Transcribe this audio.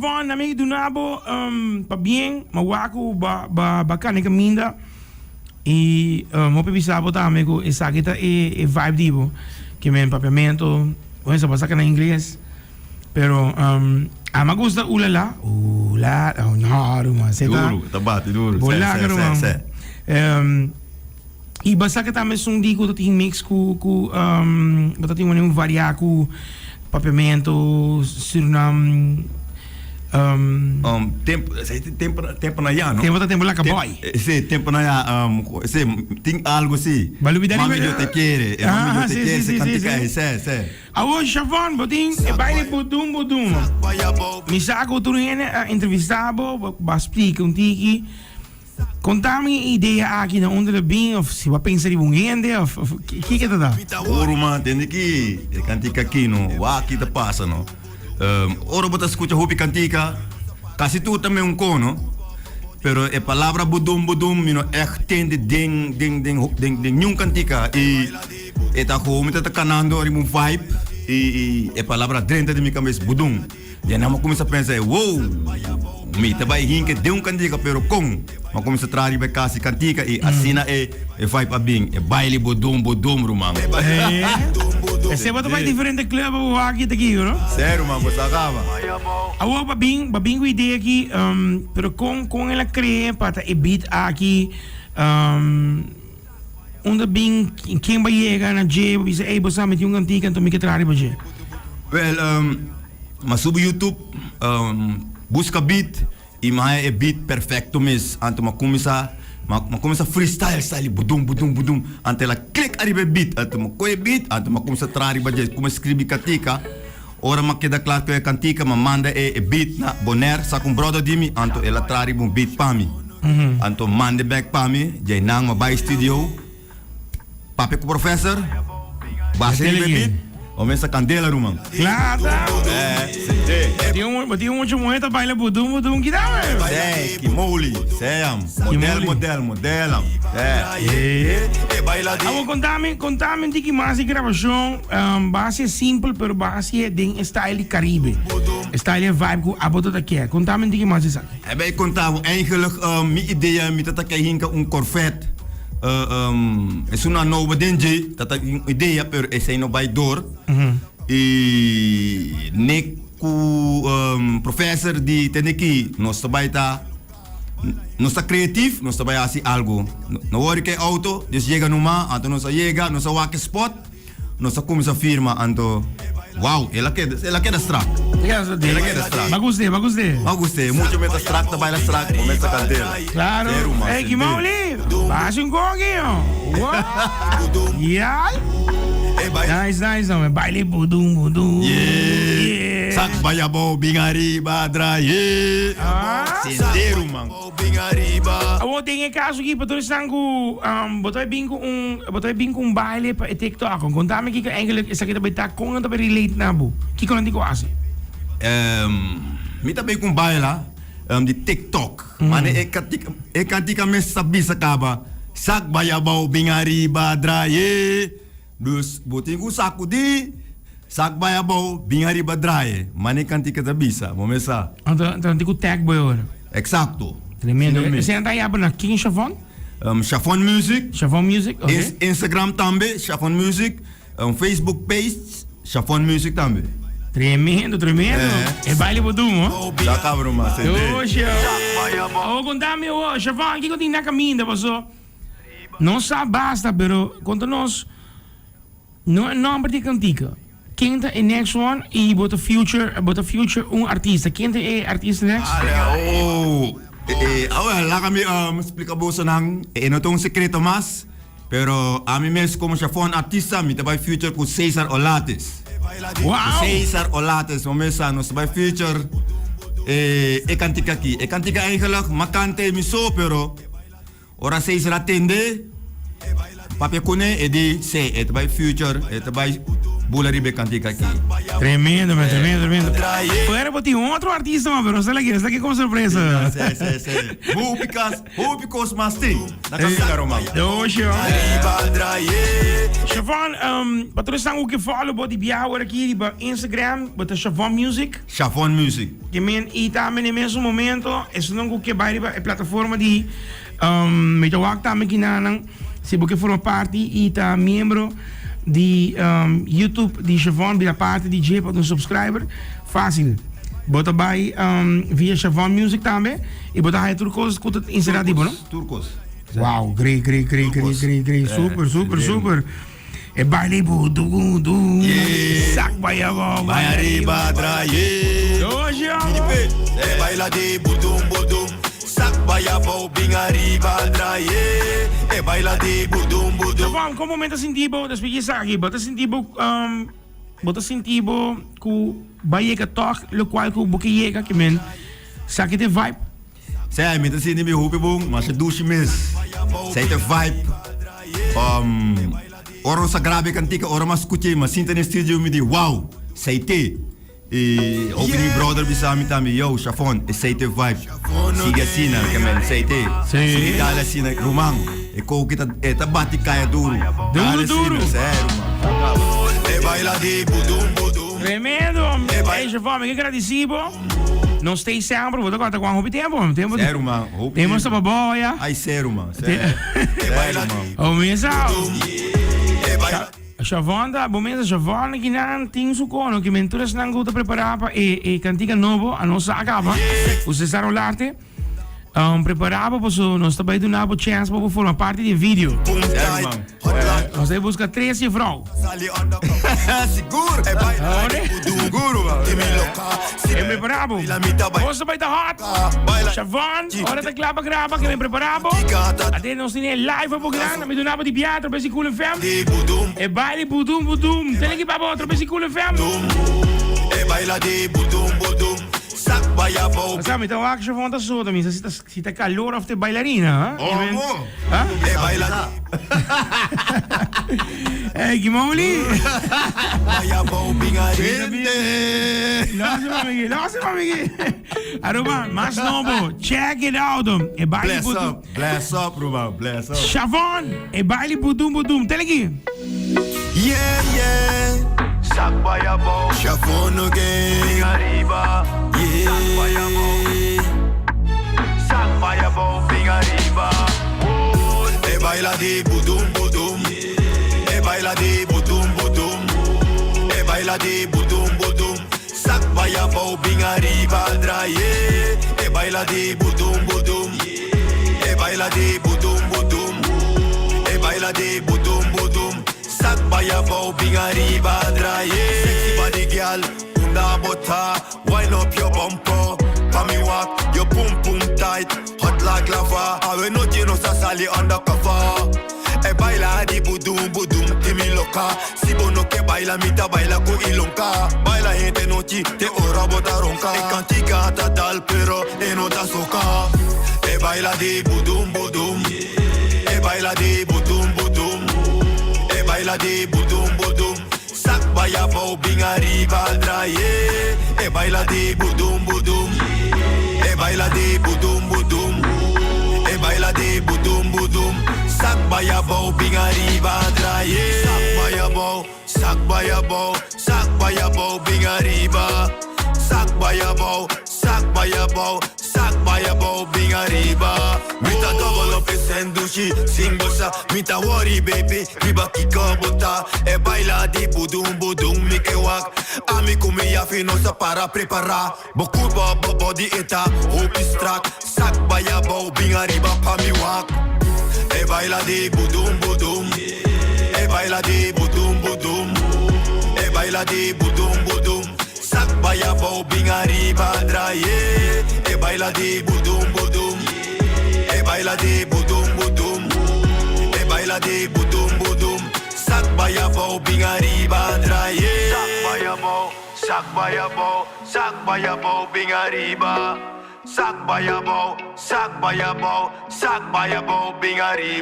Shavon, na mi duna bo pabien, ma wak ku ba ba ba kana e kaminda i hopi bisa bo tambe ku esaki ta e e vibe di bo, ke men papiamento, bo mester por saka na ingles, pero ami a gusta ulala, ula oh no ruman, se ta Duru, ta bati duru, bo se laga se se ruman. se. I basa ke ta mesun di ku ta tin mix ku ku bo ta tin un varia ku Papiamento, Surinam. Tempo, tempo, tempo na ya, no? Tempo ta tempo laka boy. Si, tempo na ya, si, tin algo si. Ba lubida Mami yo te quiere, e mami yo te quiere, se cantica ei, se, se. Awor Shavon, bo tin e baile budum budum. Mi sa ku tur hende a entrevista bo, bo a splika un tiki. Konta mi e idea aki na unda ta bin of si bo a pensa riba un hende of kiko ta ta? Ora man tende ki e kantika aki no wak ki ta pasa no. Ora bo ta skucha hopi kantika kasi tur ta meun kon no pero e palabra budum budum mi no ègt tende den den den den niun kantika i e ta gewoon mi ta kanando riba un vibe i e palabra drenta den mi kabes budum. Ya nan a kuminsá pensa, Wow! Mi ta bai hinka den un kantika, pero kon? Mi a kuminsá traha riba e kas di kantika i asina e vibe a bin. E baile bodom bodom, ruman. Esei bo ta bai diferente club bo wak aki ta kiko, no? Sè, ruman, bo sa kaba. Awor bo a bin, bo a bin ku idea aki, pero kon kon el a krea pa ta e beat aki? Unda bin ken ba yega na dje bo bisa ey bo sa mi tin un kantika anto mi ke traha riba dje? Wel mi a subi youtube buska beat y mi haya e beat perfecto mes anto mi a cuminsa mi a cuminsa freestyle style budum budum budum anto el a click ariba e beat anto mi a coge e beat anto mi a cuminsa traha riba dje cuminsa scribi kantika ora mi a keda kla cu e kantika mi a manda e beat na Bonaire sa cu un brother di mi anto el a traha riba un beat pa mi. Anto mande bek pa mi, djei nan ma bai studio, papia ku professor, basa riba e beat, bo mester kandela ruman. Klata! Eh, Tin un, tin mucho muher ta baila budum budum kita we. Sey, Kimoli, seyam, model model modelam, Eh. Awor kontami, kontami un tiki mas di grabashon, base simpel pero base den e style di Caribe. E style e vibe ku abo ta ta kier. Kontami un tiki mas di esaki. E bay conta bo eigenlijk mi idea mi ta ta ke hinka un Corvette esun a nobo den dje ta ta un idea pero esey no bay door y nek cu professor di tende ki nos ta bay ta nos ta creatief nos ta bay haci algo no worry ke auto dus yega numa anto nos a yega nos a wak e spot. Nos a cuminsa firma anto wow el a keda el a keda strak. El a keda strak. Ba gust'é, ba gust'é. Ba gust'é. Mucho meta strak ta baila strak, bo mester cant'el. Claro. Ey, ki Mauli, ba haci un koki, yo. Wow. Ya. Nice, nice, no. Baile budum, budum. Yeah. Sak baya bou, bin ariba, draai. Ah. Sende, ruman. Awor den e kaso aki pa tur esnan ku bo ta bin ku un bo ta bin ku un baile pa e tiktok konta mi kiko eigenlijk esaki ta bai ta kon nan ta bai relate na bo kiko nan tin ku hasi? Mi ta bai ku un baila di tiktok mane e kantika e kantika mes ta bisa kaba sak bai abou bin ariba draai dus bo tin ku sakudi sak bai abou bin ariba draai mane e kantika ta bisa bo mes sa. Anto nan tin ku tag bo e ora. Exacto. Tremendo. Esei nan ta haya na ken Shavon? Shavon Music. Shavon Music, ok. Instagram tambe, Shavon Music. Facebook page, Shavon Music tambe. Tremendo, tremendo. E baile bo dun, ho. Ta cabrón mas, sende. Oxo. Awo contami, awo, Shavon, kiko tin na caminda paso? No sa basta, pero conta nos. No e nomber di e kantika. Ken ta e next one y bo ta future bo ta future un artista. Ken ta e artista next? Oh, eh, awel, laga mi um, splika boso nan, e no ta un sekreto mas, pero ami mes komo shafon artista mi ta bai future ku Cesar Olates. Wow! Cesar Olates, bo mes sa, nos ta bai future eh, e kantika aki. E kantika eigenlijk, ma kanta e mi so, pero Ora Cesar a tende, papia kuné, e di, Sí, e ta bai future, e ta bai bula riba e kantika aki. Tremendo, man, tremendo, tremendo. Fuera bo tin otro artista, man, pero esaki, esaki como sorpresa. Sí, sí, sí. Hopi kas, hopi kos mas tin. Na kaminda, ruman. Doshi, hoor. Shavon, um, pa tur esnan ku ke follow bo di biaha awor aki riba Instagram, bo ta Shavon Music. Shavon Music. Ke men, i tambe na e mesun momento, esunnan ku ke bai riba e plataforma di um, mi ta wak tambe kinanan, si bo ke forma parti i ta miembro di um, YouTube di Shavon, bira parti di dje pa un subscriber, fácil. Bo ta bai um, via Shavon Music tambe i bo ta haya tur kos ku ta insera di bo, no? Tur kos. Wow, great, great, great, great, great, great. Super, super, super. E baile bu du du. Sak bai abou. Bai ariba draai. Doshi, amo. E baila di budum budum. Sak bai abou bin ariba draai. E baila di budum budum. Stefan, kon momento sinti bo despues di esaki? Bo ta sinti bo um, bo ta sinti bo ku ba yega tòg lokual ku bo ke yega? Ke men sa ki te vibe? Sey, mi ta sinti mi hopi bon, masha dushi mes. Sey ta vibe. Um, ora nos a graba e kantika, ora mas skuch'é, mas sinta den studio mi di wow, sey te. I hopi di mi brother bisa mi tambe, yo, Shafon, esey ta e vibe. Sigui asina, ke men, sey te. Sigui dale asina, ruman. E koki ta, e ta bati kaya duru. Duru, Dale duru. asina, sey, ruman. E baila di budum budum. Tremendo. Hey, Shafon, mi ke gradisí bo. Nos stay semper, bo ta kòrda kuan hopi tempu, tempu. Seru man, hopi tempu. Tempu staba boya. Ai seru man, seru. Seru man. Oh mesa. Shavon ta, bo mesa Shavon ki nan tin su kono ki men tur esnan ku ta prepará pa e e kantika nobo a nos sa kaba ku Cesar Olarte. Um, prepará bo paso nos ta bai duna bo chance pa bo forma parti di e video. Seru man. Nos ta buska tres jefrouw. Sigur. Sigur man. E prepará bo. Nos ta bai ta hot. Shavon, ora ta kla pa graba, ke men prepará bo. Ate nos tene live op gran, mi duna bo di bia atrabes di Cool FM. E baile budum budum. Tene ki pa bo atrabes di Cool FM. Sa mi ta wak Shavon ta soda mi sa si ta Si ta calor of ta bailarina, ha? Oh, amo. Ha? Hey, Kimoli. Gente. Luister maar, Miguel. Luister maar, Miguel. Aruba, mas nobo. Check it out. E baile Bless budum. up, bless up, Ruba, bless up. Shavon, e baile budum budum. Tel aquí. Yeah, yeah. Shavon again. Yeah. E baila di budum budum. E baila di budum budum. E baila di budum budum. Sak bay abou bin ariba draai. E baila di budum budum. E baila di budum budum. E baila di budum budum. Sak bay abou bin ariba draai. Sexy body girl, unda bo ta? Wine up your bumper. Pa mi wak, your pum pum tight. Hot like lava. Awe nochi nos a sali undercover. E baila di budum budum ti mi loka. Si bo no ke baila, mi ta baila ku Ilonka. Baila henter nochi te ora bo ta ronka. E kantika ta dal pero e no ta soka. E baila di budum budum. E baila di budum budum. E baila di budum budum. Sak bai abou bin ariba draai. E baila di budum budum. E baila di budum budum. E baila di budum budum. Sak bai abou bin ariba draai. Sak bai abou, sak bai abou, sak bai abou bin ariba. Sak bai abou, sak bai abou, sak bai abou bin ariba. Mi ta double up e sen dushi sin bo sa. Mi ta worry baby riba kiko bo ta. E baila di budum budum mi ke wak. Ami ku mi yafi nos a para prepara. Bo kurpa bo body e ta hopi strak. Sak bai abou bin ariba pa mi wak. E baila di budum budum. E baila di budum budum. E baila di budum budum. Sak bai abou bin ariba draai. E baila di budum budum. E baila di budum budum. E baila di budum budum. Sak bai abou bin ariba draai. Sak bai abou, sak bai abou, sak bai abou bin ariba. Sak bai abou, sak bai abou, sak bai abou bin ariba.